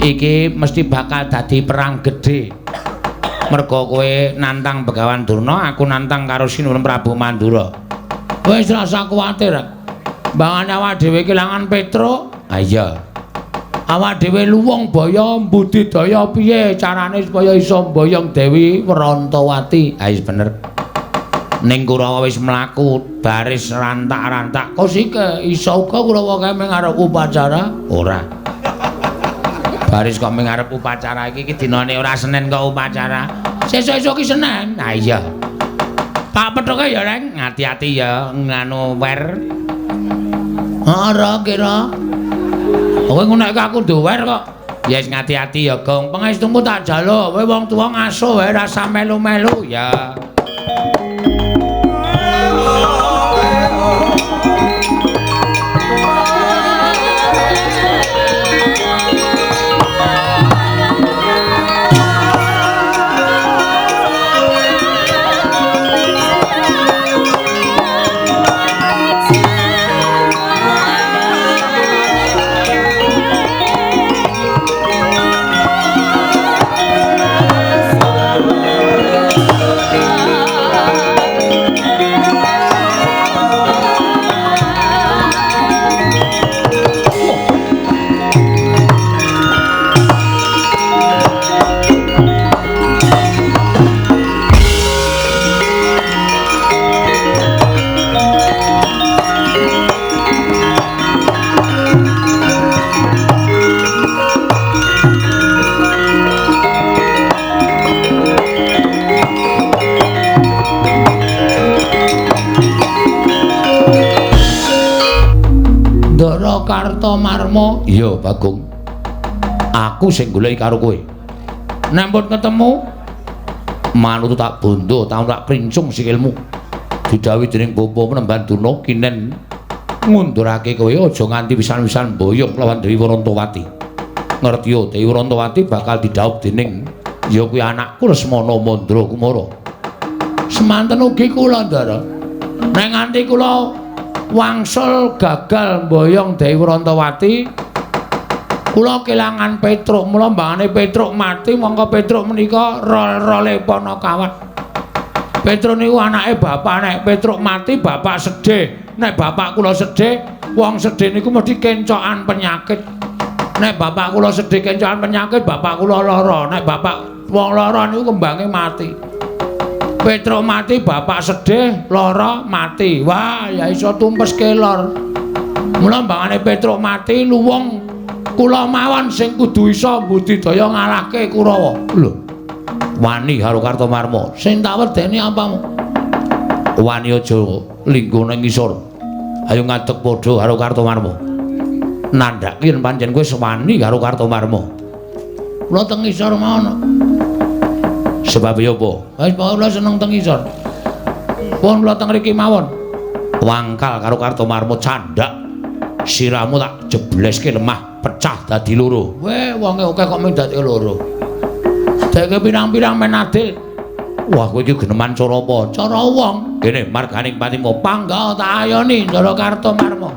Iki mesti bakal dadi perang gedhe. Mergo kowe nantang Begawan Durna, aku nantang karo Sinuwun Prabu Mandura. Wis rasa kuwatir. Mbangane awak dhewe kelangan Petruk. Ha iya. Awak dhewe luwung baya mbudidaya piye carane supaya iso mboyong Dewi Wrantawati. Ha wis bener. Ning Kurawa wis mlaku baris rantak-rantak. Kosike iso uga Kurawa kae mung arep upacara? Ora. Baris kok mung arep upacara iki iki dinane ora Senin kok upacara. Sesuk-esuk ki Senin. Ha iya. Pak pethuke ya, Reng. Ati-ati ya nganu wer. Ora kira. Kowe ngono aku duwer kok. Ya wis ngati-ati ya, Gong. Pangestumu tak jaluk. Kowe wong tuwa ngasuh wae rasa melu-melu ya. Kartomarma. Iya, Bagong. Aku sing goleki karo kowe. Nek pun ketemu, manut tak bondo, tak krincung sikilmu. Didhawuhi dening Bapa Penemban Durna kinen ngundurake kowe aja nganti pisan-pisan mboyong lawan Dewi Wrantawati. Ngertiyo, Dewi Wrantawati bakal didhawuh dening ya kuwi anakku Lesmana Mandra Kumara. Semanten ugi kula, Ndara. Nek nganti kula wangsul gagal mboyong Dewi Wrantawati, kula kelangan Petruk. Mula mbangane Petruk mati, mongko Petruk menika rol-role Panakawan. Petruk niku anake bapak. Nek Petruk mati bapak sedih. Nek bapak kula sedih, wong sedih niku mesti kencokan penyakit. Nek bapak kula sedih kencokan penyakit, bapak kula lara. Nek bapak wong lara niku kembange mati. Petruk mati, bapak sedih, lara, mati. Wah, ya iso tumpes kelor. Mula mbangane Petruk mati, luwung kula mawon sing kudu iso mbudidaya ngalahke Kurawa. Lho. Wani karo Kartomarma. Sing tak wedeni apamu? Wani aja lingguh nang ngisor. Ayo ngadeg padha karo Kartomarma. Nandhake yen pancen kowe wani karo Kartomarma. Kula teng ngisor mawon. Sebab ya apa? Wis pokoke kula seneng teng ngisor. Pun kula teng mriki mawon. Wangkal karo Kartomarma candhak. Sirahmu tak jebleske lemah, pecah dadi loro. Weh, wonge akeh kok mung dadi loro. Deke pirang-pirang men adil. Wah, kowe iki geneman cara apa? Cara wong. Kene marganing patimu pangga tak ayoni Ndara Kartomarma.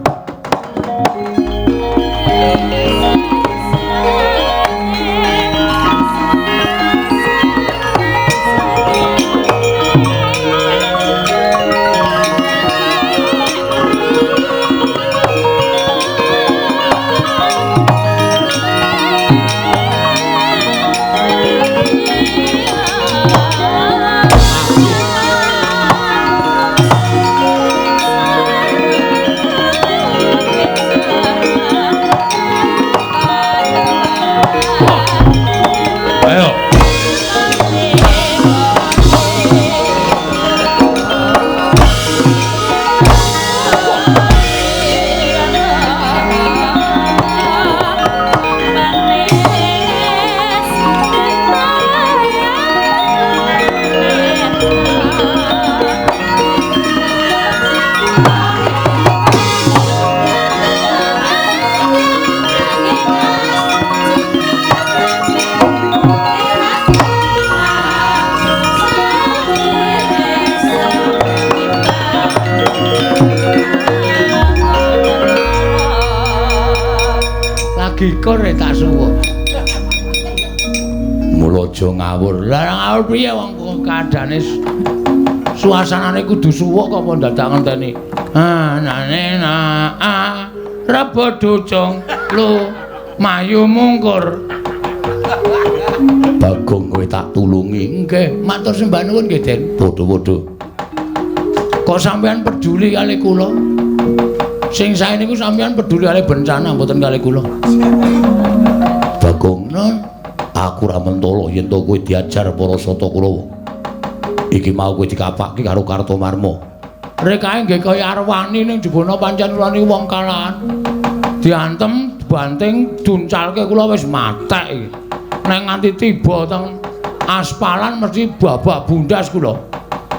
Gikur tak suwuk. Mula aja ngawur. Lah ngawur piye wong kadane suasanane kudu suwuk kok apa dadak ngenteni. Ah nane na a rebo ducung lu mayu mungkur. Bagong kowe tak tulungi. Nggih, matur sembah nuwun nggih, Den. Padha-padha. Kok sampean peduli kali kula? Sing sae niku sampean peduli kali bencana mboten kali kula. Bagong, nun, aku ora mentolo yen to kowe diajar para Sata Kurawa. Iki mau kowe dikapake karo Kartomarma. Rekae nggih kaya arwani ning jebana pancen kula niku wong kalahan. Diantem, dibanting, duncalke kula wis matek iki. Nek nganti tiba teng aspalan mesti babak bundas kula.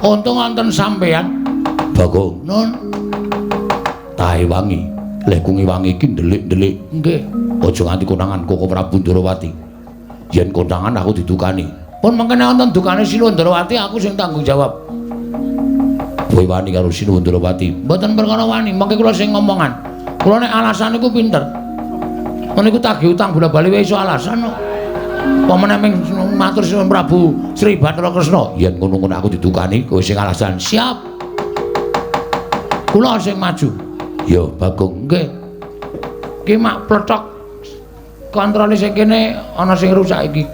Untung wonten sampean. Bagong, nun. Tae wangi, leh kungi wangi iki ndelik-ndelik. Nggih. Aja nganti konangan Koko Prabu Ndrawati. Yen konangan aku didukani. Pun mengkene wonten dukane Sinuwun Ndrawati aku sing tanggung jawab. Kowe wani karo Sinuwun Ndrawati? Mboten perkara wani, mengke kula sing ngomongan. Kula nek alasan niku pinter. Meniku tagih utang bola-bali wae iso alasan kok. Pamane ming matur Sinuwun Prabu Sri Bathara Kresna, yen ngono-ngono aku didukani kowe sing alasan. Siap. Kula sing maju. Ya, Bagong. Nggih. Ki mak plethok kontrole sing kene ana sing rusak iki.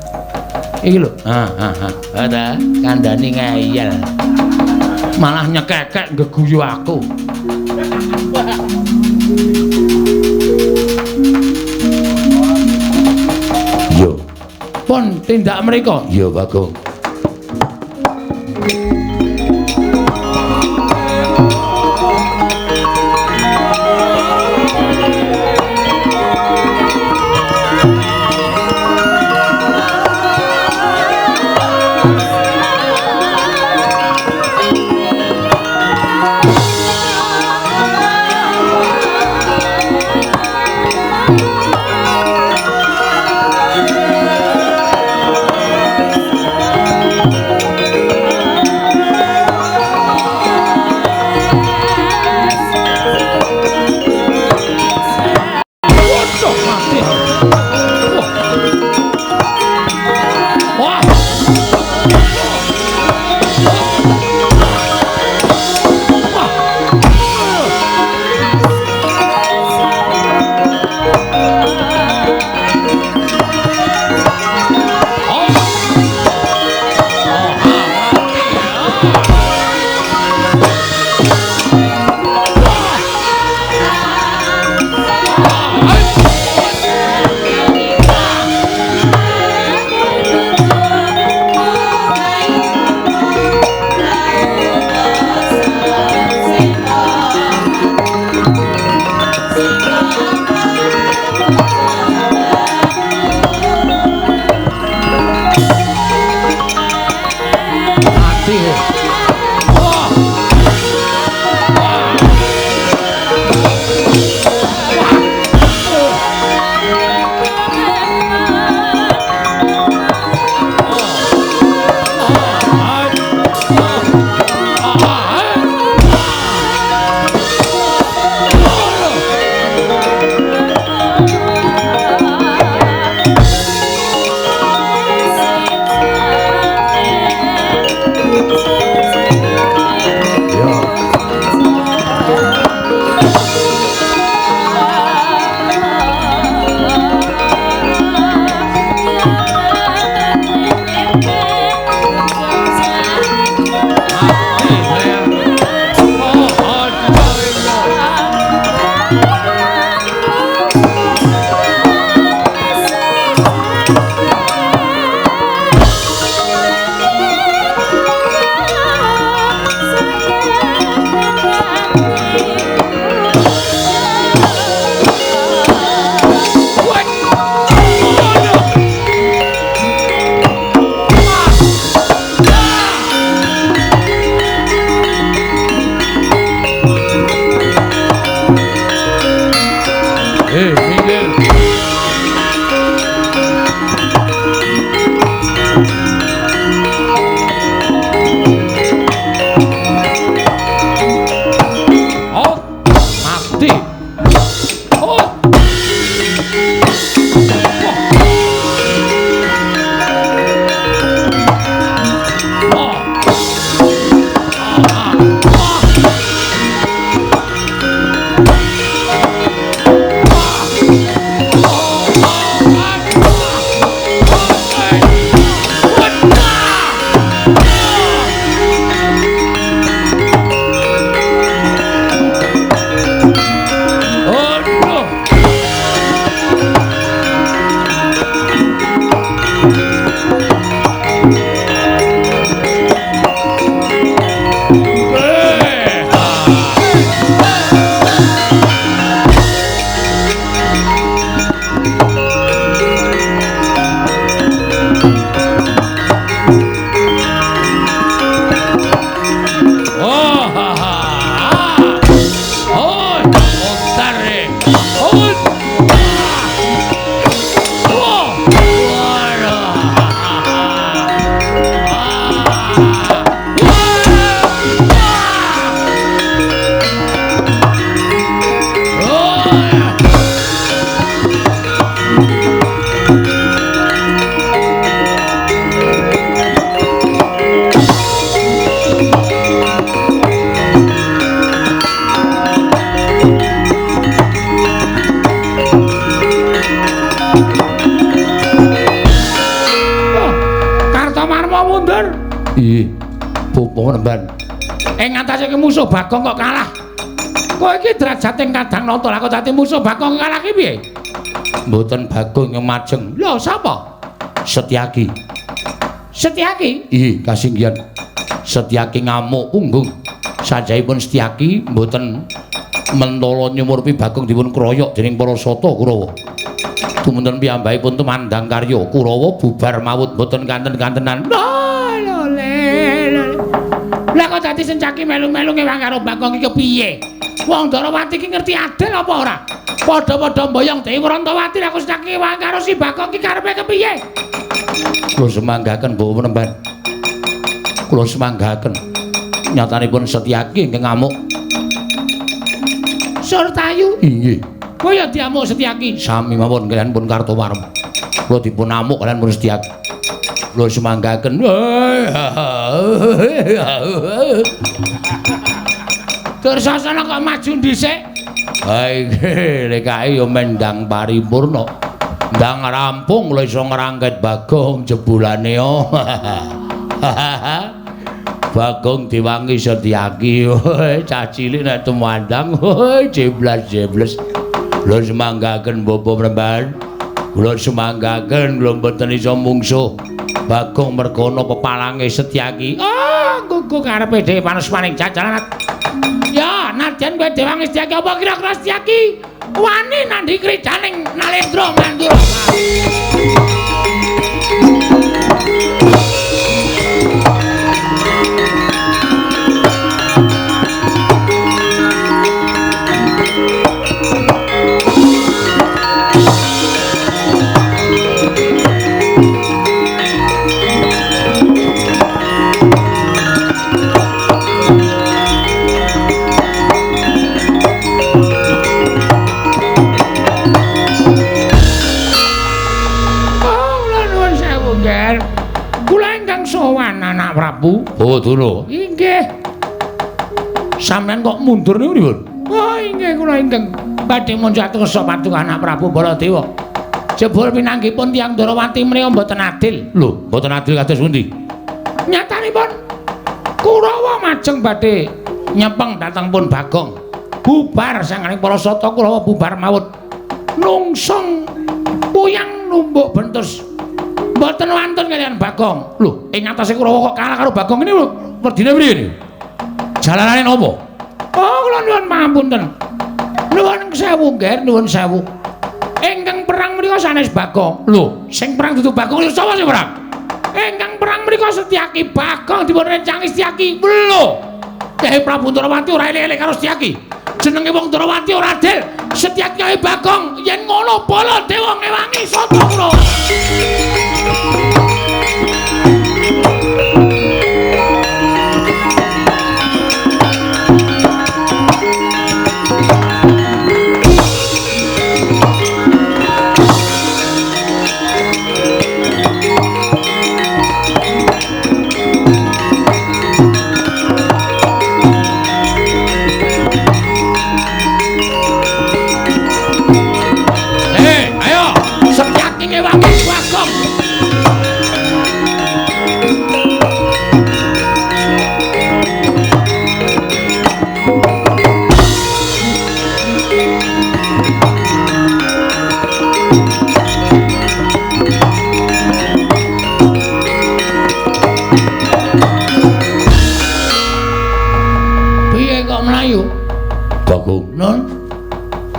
Iki lho. Ha ha ha. Ta, kandhani ngeyel. Malah nyekekek nggeguyu aku. Yo. Pun tindak mriko. Ya, Bagong. Oh, Kartomarma mundur. Ih, Bapak Nemban. Ing ngatasé musuh Bagong kok kalah. Kowe iki derajate kadang nata lah kok dadi musuh Bagong kalah ki piye? Mboten Bagong yang majeng. Lho, sapa? Setyaki. Setyaki? Ih, kasinggihan. Setyaki ngamuk punggung. Sajahipun Setyaki mboten mentala nyumurpi Bagong dipun kroyok dening para sata Kurawa. Tumunten piyambakipun tumandang karya Kurawa bubar mawut mboten kanten-kantenan. Lho, le. Lah kok dadi Setyaki melu-melu ngewang karo Bagong iki kepiye? Wong Ndorowati iki ngerti adil apa ora? Padha-padha mboyong Dewi Wrontowati lah kok Setyaki ngewang karo si Bagong iki karepe kepiye? Kula semanggaken Bapak Penemban. Kula semanggaken. Nyatanipun Setyaki ingkang ngamuk. Surtayu? Inggih. Kowe ya diamuk Setyaki? Sami mawon kaliyan pun Kartomarma. Kula dipun amuk kaliyan pun Setyaki. Kula semanggaken. Dursasana kok maju dhisik? Ha iki lek kae ya mendang paripurna. Ndang rampung kula iso ngrangket Bagong jebulane. Bagong diwangi Setyaki. Cah cilik nek tumandang jeblas-jebles. Kula semanggaken Bapak Penemban. Kula semanggaken kula mboten iso mungsuh Bagong merga ana pepalange Setyaki. Oh, gugu karepe dhewe panesmaning jajaran. Ya, nadyan kowe diwangi Setyaki apa kira-kira Setyaki wani nandhi krijaning Nalendra Mandura. Prabu. Oh, Dulu. Inggih. Sampeyan kok mundur niku pripun? Oh, inggih kula ingkang badhe munjat kersa paduka anak Prabu Baladewa. Jebul pinanggipun tiyang Ndorowati menika mboten adil. Lho, mboten adil kados pundi? Nyatanipun Kurawa majeng badhe nyepeng dhateng pun Bagong. Bubar sanganing para sata Kurawa bubar mawut. Nungsung puyang numbuk bentus. Mboten wantun kaliyan Bagong. Lho, ing atase Kurawa kok kalah karo Bagong ini werdine priye niki? Jalanane napa? Oh, kula nyuwun pangapunten. Nuwun sewu, Ngger, nuwun sewu. Ingkang perang menika sanes Bagong. Lho, sing perang dudu Bagong, sapa sing perang? Ingkang perang menika Setyaki. Bagong dipun rencangi Setyaki. Lho, Kyai Prabu Ndorowati ora elek-elek karo Setyaki. Jenenge wong Ndorowati ora adil. Setyaki karo Bagong yen ngono Baladewa ngewangi sata Kurawa. Ayo, Setyaki ngewangi Bagong. Piye kok mlayu? Bagong, non.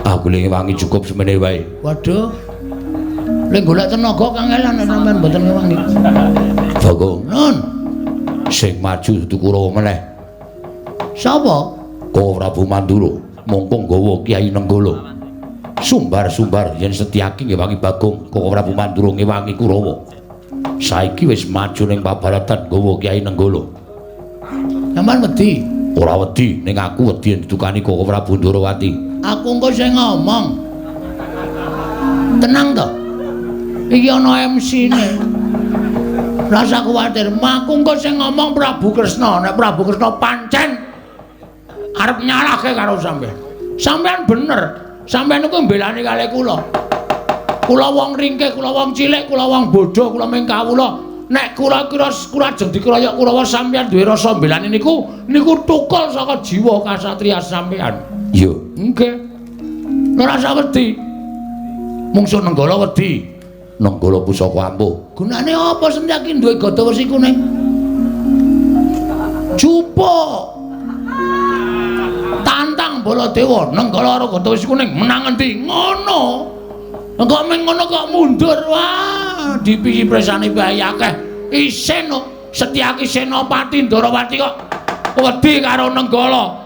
Aku le ngewangi cukup semene wae. Waduh. Le golek tenaga kangelan nek sampean mboten ngewangi. Bagong, non. Sing maju dudu Kurawa meneh. Sapa? Koko Prabu Mandura, mongko nggawa Kyai Nenggala. Sumbar-sumbar yen Setyaki ngewangi Bagong, Koko Prabu Mandura ngewangi Kurawa. Saiki wis maju ning pabaratan nggawa Kyai Nenggala. Sampeyan wedi? Ora wedi, ning aku wedi yen ditukani Koko Prabu Ndorowati. Aku engko sing ngomong. Tenang to. Iki ana MC-ne. Rasa kuwatir, aku engko sing ngomong Prabu Kresna. Nek Prabu Kresna pancen arep nyalahke karo sampeyan. Sampeyan bener. Sampeyan niku mbelani kalih kula. Kula wong ringkih, kula wong cilik, kula wong bodho, kula ming kawula. Nek kula kira kula ajeng dikeroyok Kurawa sampeyan duwe rasa mbelani niku, niku tukul saka jiwa kasatriya sampeyan. Iya, nggih. Ora usah wedi. Mungsuh Nenggala wedi. Nenggala pusaka ampuh. Gunane apa Setyaki duwe gada wesi kuning? Jupuk. Tantang Baladewa, Nenggala karo gada wesi kuning menang endi? Ngono. Kok ming ngono kok mundur. Wah, dipisi presane bae akeh. Isin Setyaki Senopati Ndarawati kok wedi karo Nenggala.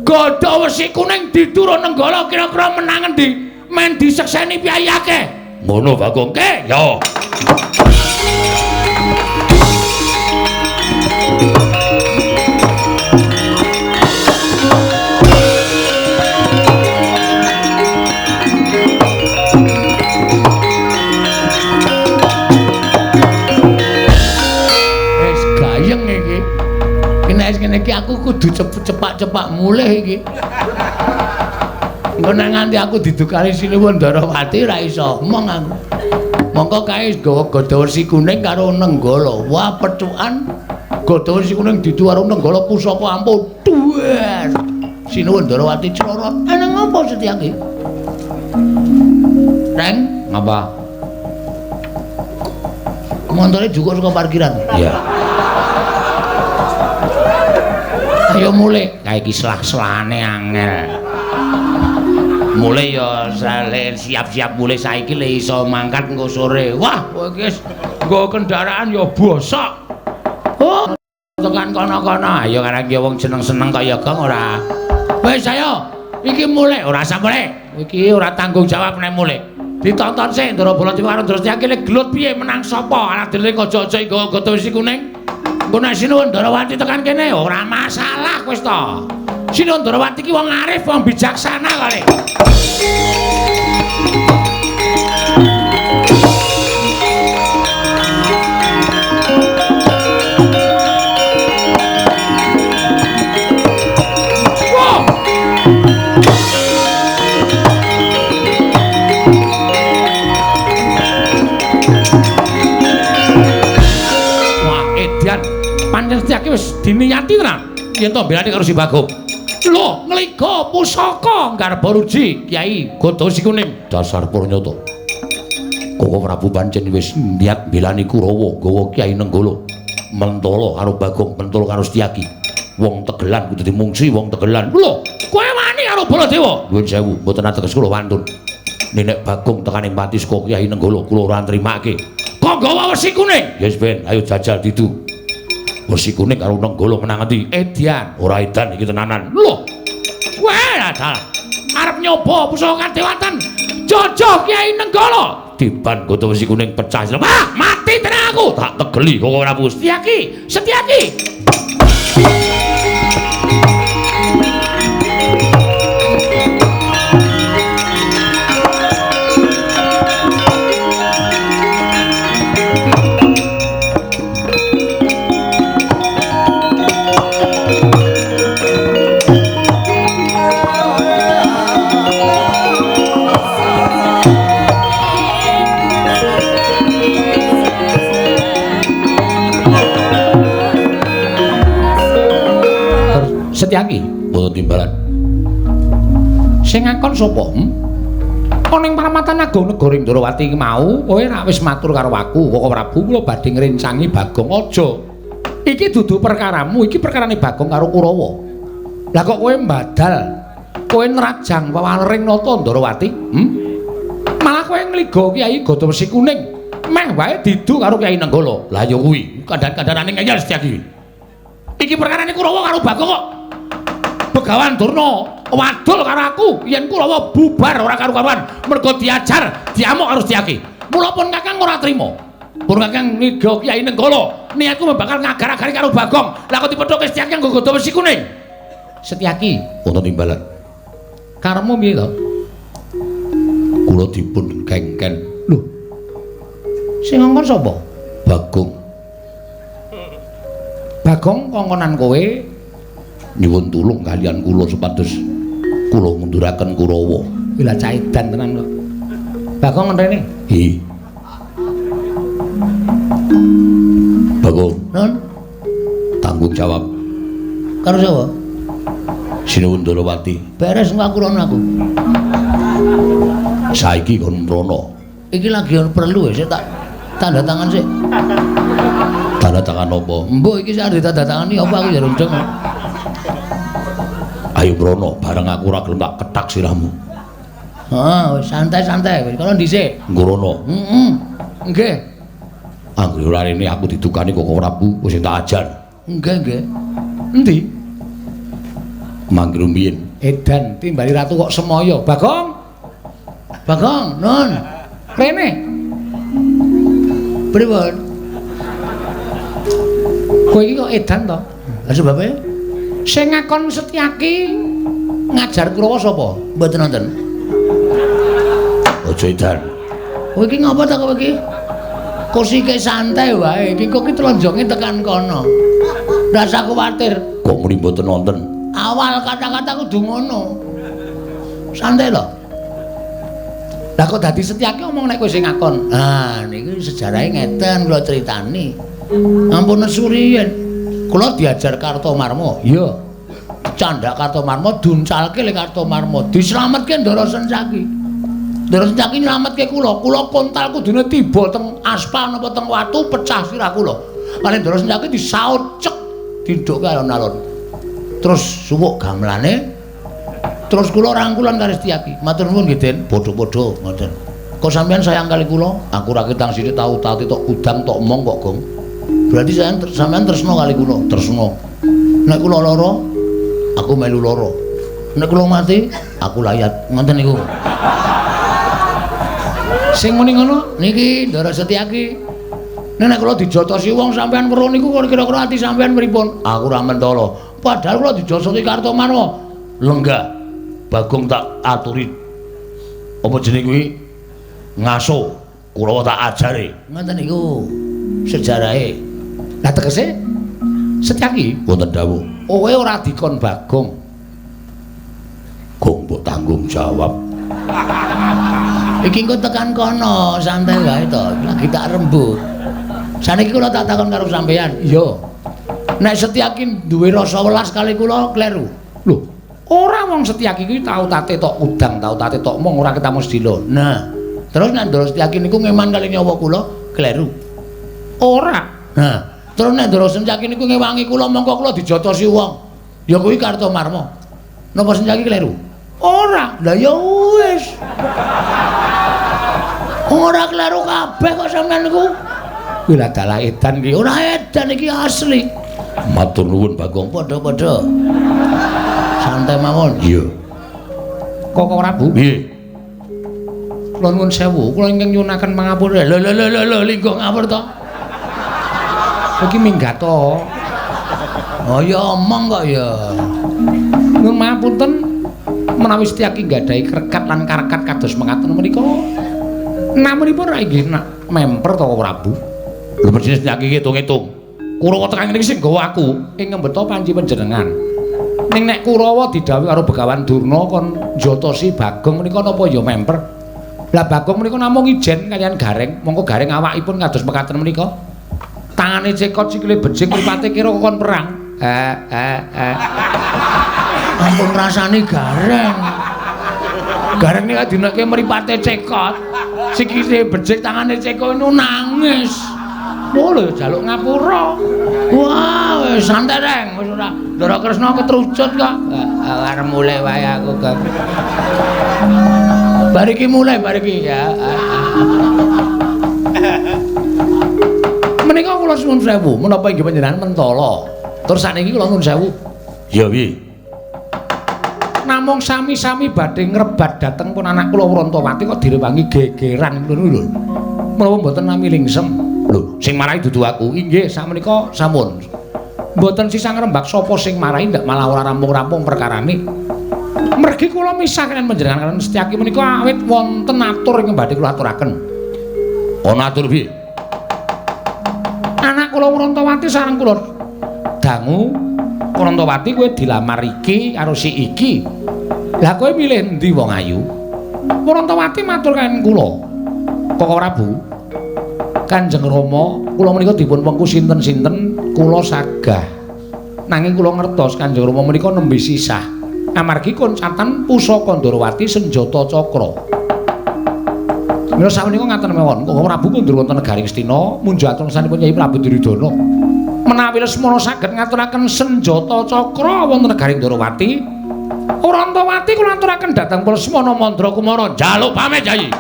Gada wesi kuning diturun Nenggala kira-kira menang endi? Men disekseni piye akeh. Ngono Bagong ke? Ya. Wis gayeng iki. Nek ngene iki aku kudu cepak-cepak mulih iki. Engko nek nganti aku didukani Sinuwun Ndarawati ora iso omong aku. Mongko kae gawa gada wesi kuning karo Nenggala. Wah, pethukan gada wesi kuning didu karo Nenggala pusaka ampuh. Duwer. Sinuwun Ndarawati crorot. Ana ngopo Setyaki? Reng, ngapa? Montore jukuk saka parkiran. Iya. Ayo mulih. Kae iki selah-selane angel. Mulih ya siap-siap mulih saiki le iso mangkat engko sore. Wah, kowe iki wis nggo kendaraan ya bosok. Oh, tekan kono-kono. Ayo karang ya wong seneng-seneng kaya gong ora. Wis ayo, iki mulih ora usah mulih. Iki ora tanggung jawab nek mulih. Ditonton sik Ndara Baladewa karo Ndara Setyaki le gelut piye menang sapa? Anak dhewe aja-aja nggawa gada wesi kuning. Engko nek Sinuwun Ndarawati tekan kene ora masalah wis to. Sinuwun Ndarawati ki wong arif, wong bijaksana kali. Wah! Wah, edan. Pancen Setyaki wis diniyati tenan yen to mbelani karo si Bagong. Lho, ngliga pusaka nggarba ruji Kyai Gada Wesi Kuning. Dasar purnyata. Koko Prabu pancen wis niat mbelani Kurawa nggawa Kyai Nenggala. Mentala karo Bagong, mentala karo Setyaki. Wong tegelan kudu dimungsi wong tegelan. Lho, kowe wani karo Baladewa? Nuwun sewu, mboten ateges kula wantun. Nenek Bagong tekan ing pati saka Kyai Nenggala kula ora nrimake. Kok nggawa wesi kuning? Yes ben, ayo jajal didu. Wesi kuning karo Nenggala menang endi? Edian. Ora edan iki tenanan. Lho. Wah, dalah. Arep nyoba pusaka kadewatan. Jojo Kyai Nenggala. Diban gada wesi kuning pecah. Wah, mati tenan aku. Tak tegeli kok ora Prabu. Setyaki, Setyaki. Setyaki mboten timbalan. Sing ngakon sapa? Ana ing paramatan agung negara Ndrawati iki mau, kowe rak wis matur karo aku, Koko Prabu kula badhe ngrencangi Bagong aja. Iki dudu perkaramu, iki perkarane Bagong karo Kurawa. Lah kok kowe mbadal, kowe nrajang wewalering nata Ndrawati? Malah kowe ngliga Kyai Gada Wesi Kuning, meh wae didu karo Kyai Nenggala. Lah ya kuwi, kandhan-kandhanane ngeyel Setyaki. Iki perkarane Kurawa karo Bagong kok. Begawan Durna wadul karo aku yen Kurawa bubar ora karu-karuan mergo diajar diamuk karo Setyaki. Mula pun Kakang ora trima. Pun Kakang ngiga Kyai Nenggala, niatku bakal ngagar-agari karo Bagong. Lah kok dipethuke Setyaki nganggo gada wesi kuning. Setyaki wonten timbalan. Karepmu piye to? Kula dipun kengken. Lho. Sing ngongkon sapa? Bagong. Bagong kongkonan kowe nyuwun tulung kalian kula supados kula ngunduraken Kurawa. Kuwi lah caidan tenan kok. Bagong rene. Hi. Bagong. Nun. Tanggung jawab. Karo sapa? Sinuwun Ndorowati. Beres engko aku rono aku. Saiki kon mrono. Iki lagi ono perlu sik tak tanda tangan sik. Tanda tangan apa? Mbok iki sik arep ditandatangani apa aku ya rundeng. Ayo mrono, bareng aku ora gelem tak kethak sirahmu. Heeh, wis santai-santai wis kono dhisik. Nggrono. Heeh. Nggih. Anggere ora rene aku didukani kok Prabu wis tak ajar. Nggih, nggih. Endi? Mangke rumiyin. Edan timbali ratu kok semaya. Bagong. Bagong, nun. Rene. Pripun? Kowe iki kok edan to? Lah sebabe? Sing ngakon Setyaki ngajar Kurawa sapa? Mboten nonton. Aja edan. Kowe iki ngapa ta kowe iki? Kosike santai wae, iki kok iki tlenjonge tekan kono. Rasa kuwatir. Kok muni mboten nonton? Awal kata-kata kudu ngono. Santai lho. Lah kok dadi Setyaki omong nek kowe sing ngakon. Ah niki sejarahe ngeten kula critani. Ampun nesu riyen. Kula diajar Kartomarma. Iya. Candhak Kartomarma duncalke le Kartomarma, dislametke Ndara Sencaki. Ndara Sencaki nylametke kula. Kula kontal kudune tiba teng aspal napa teng watu pecah sirah kula. Kali Ndara Sencaki disaut cek dindhukke alon-alon. Terus suwuk gamelane. Terus kula rangkulan karo Setyaki. Matur nuwun nggih, Den. Padha-padha ngoten. Kok sampean sayang kali kula? Aku ra ketang sithik tau tati tok kudang tok omong kok, Gong. Berarti sampean tresna kali kula, tresna. Nek kula lara, aku melu lara. Nek kula mati, aku layat. Ngoten niku. Sing muni ngono niki Ndara Setyaki. Nek kula dijotosi wong sampean weruh niku kira-kira ati sampean pripun? Aku ora mentala. Padahal kula dijotosi Kartomarma. Lenggah. Bagong tak aturi. Apa jenenge kuwi? Ngaso. Kurawa tak ajare. Ngoten niku sejarahe. Lah tegese Setyaki wonten dawuh. Kowe ora dikon Bagong. Gong mbok tanggung jawab. Iki engko tekan kono, santai wae to. Lagi tak rembug. Saniki kula tak takon karo sampeyan. Iya. Nek Setyaki duwe rasa welas kali kula kleru. Lho, ora wong Setyaki kuwi tau tate tok udang, tau tate tok mong ora ketemu sedilo. Nah, terus nek Ndara Setyaki niku ngeman kali nyawa kula kleru. Ora. Nah, terus nek Ndara Setyaki niku ngewangi kula mongko kula dijotosi wong. Ya kuwi Kartomarma. Napa Setyaki kleru? Ora. Lah ya wis. Ora kleru kabeh kok sampean niku. Kuwi lah dalah edan iki. Ora edan iki asli. Matur nuwun Bagong. Padha-padha. Santai mawon. Iya. Kok Prabu? Nggih. Kula nuwun sewu, kula ingkang nyuwunaken pangapura. Lho lho lho lho linggo ngawur to. Iki minggat to. Oh ya omong kok ya. Nuwun mapunten menawi Setyaki nggadahi krekat lan karekat kados mekaten menika. Namunipun ra inggih memper to Prabu. Lho mestine Setyaki ngitung-ngitung. Kurawa tekan ngene iki sing nggawa aku ing ngembeta panci panjenengan. Ning nek Kurawa didhawuhi karo Begawan Durna kon njotosi Bagong menika napa ya memper. Lah Bagong menika namung ijen kaliyan Gareng, mongko Gareng awakipun kados mekaten menika. Tangane cekot sikile bejing mripate kira kon perang. Ampun rasane Gareng. Gareng nek dineke mripate cekot, sikile bejing tangane cekot niku nangis. Oh lho jaluk ngapura. Wah, wis santai reng, wis ora. Ndara Kresna ketrucut kok. Arep mulih wae aku, Gong. Bar iki mulih, bar iki ya. Menika kula suwun sewu, menapa inggih panjenengan mentala. Terus sakniki kula nuwun sewu. Ya piye? Namung sami-sami badhe ngrebat dhateng pun anak kula Wrontowati kok direwangi gegeran ngono lho. Menapa mboten nami lingsem? Lho, sing marai dudu aku. Inggih, sakmenika sampun. Mboten sisah ngrembak sapa sing marai ndak malah ora rampung-rampung perkarane. Mergi kula misah kaliyan panjenengan kaliyan Setyaki menika awit wonten atur ingkang badhe kula aturaken. Ana atur piye? Anak kula Wrontowati sareng kula dangu Wrontowati kowe dilamar iki karo si iki. Lah kowe milih endi wong ayu? Wrontowati matur kaliyan kula. Koko Prabu, Kanjeng Rama, kula menika dipun wengku sinten-sinten kula sagah. Nanging kula ngertos Kanjeng Rama menika nembe sisah. Amargi koncatan pusaka Ndorowati senjata cakra. Mila sakmenika ngaten mawon, Koko Prabu kundur wonten negari Ngastina munjuk atur sanipun Kyai Prabu Duryudana. Menawi Lesmana saged ngaturaken senjata cakra wonten negari Ndorowati, Orantawati kula aturaken dhateng Lesmana Mandra Kumara njaluk pamit Kyai.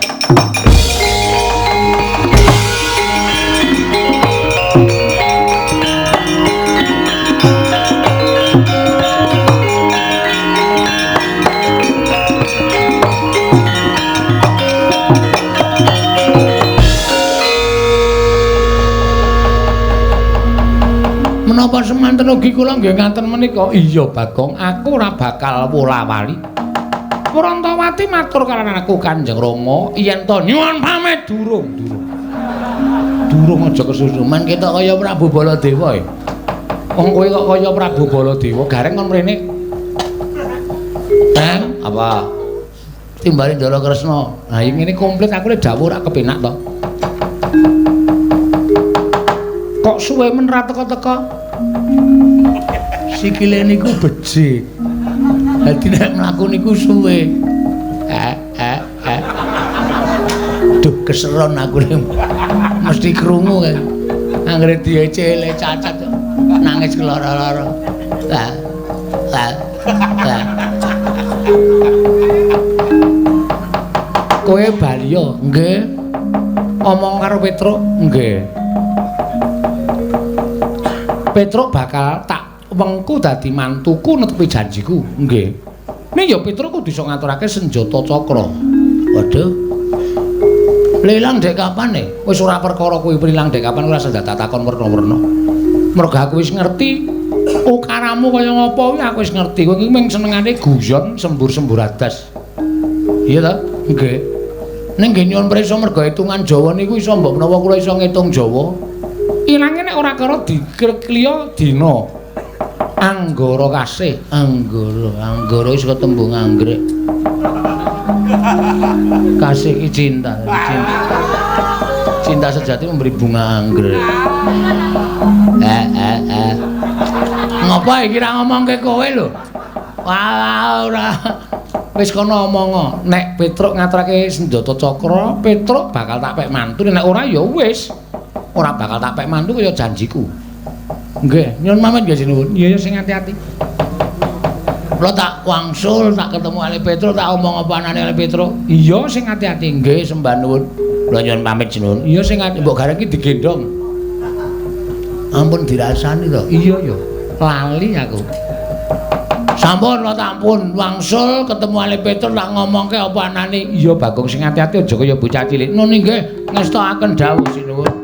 Menapa semanten ugi kula nggih ngaten menika? Iya Bagong, aku ora bakal wola-wali. Prantawati matur karo aku Kanjeng Rama yen to nyuwun pamit durung, durung. Durung aja kesusu. Men ketok kaya Prabu Baladewa e. Wong kowe kok kaya Prabu Baladewa, gareng kon mrene. Teng, apa? Timbale Ndara Kresna. Lah ngene komplit aku le dawuh ora kepenak to. Kok suwe men ra teka-teka? Sikile niku becik. Dadi nek mlaku niku suwe. Duh keseron aku le. Mesti krungu kae. Anggere diecele cacat nangis keloro-loro. Lah. Lah. Lah. Kowe bali yo? Nggih. Omong karo Petruk? Nggih. Petruk bakal tak wengku dadi mantuku netepi janjiku. Nggih. Ning ya Petruk kudu iso ngaturake senjata cakra. Waduh. Lilang dek kapan e? Wis ora perkara kuwi ilang dek kapan ora usah takon werna-werna. Mergo aku wis ngerti ukaramu kaya ngapa kuwi aku wis ngerti. Kowe iki mung senengane guyon sembur-sembur adas. Iya ta? Nggih. Ning nggih nyuwun prisa mergo hitungan Jawa niku iso mbok menawa kula iso ngitung Jawa. Ilange nek ora karo dikliya dina. Anggara kasih, anggara, anggara wis ketembung anggrek. Kasih ki cinta, cinta. Cinta sejati memberi bunga anggrek. Ngopo iki ra ngomongke kowe lho? Wah, ora. Wis kono omong. Nek Petruk ngaturake senjata cakra, Petruk bakal tak pek mantu. Nek ora ya wis. Ora bakal tak pek mantu kaya janjiku. Nggih, nyuwun pamit nggih sinuwun. Iya ya sing ati-ati. Kula tak wangsul, tak ketemu Ale Petruk, tak omong apa anane Ale Petruk. Iya sing ati-ati. Nggih, sembah nuwun. Kula nyuwun pamit sinuwun. Iya sing ati mbok gareng iki digendhong. Ampun dirasani to. Iya ya. Lali aku. Sampun kula tampun wangsul ketemu Ale Petruk tak ngomongke apa anane. Iya Bagong sing ati-ati aja kaya bocah cilik. Nun nggih ngestokaken dawuh sinuwun.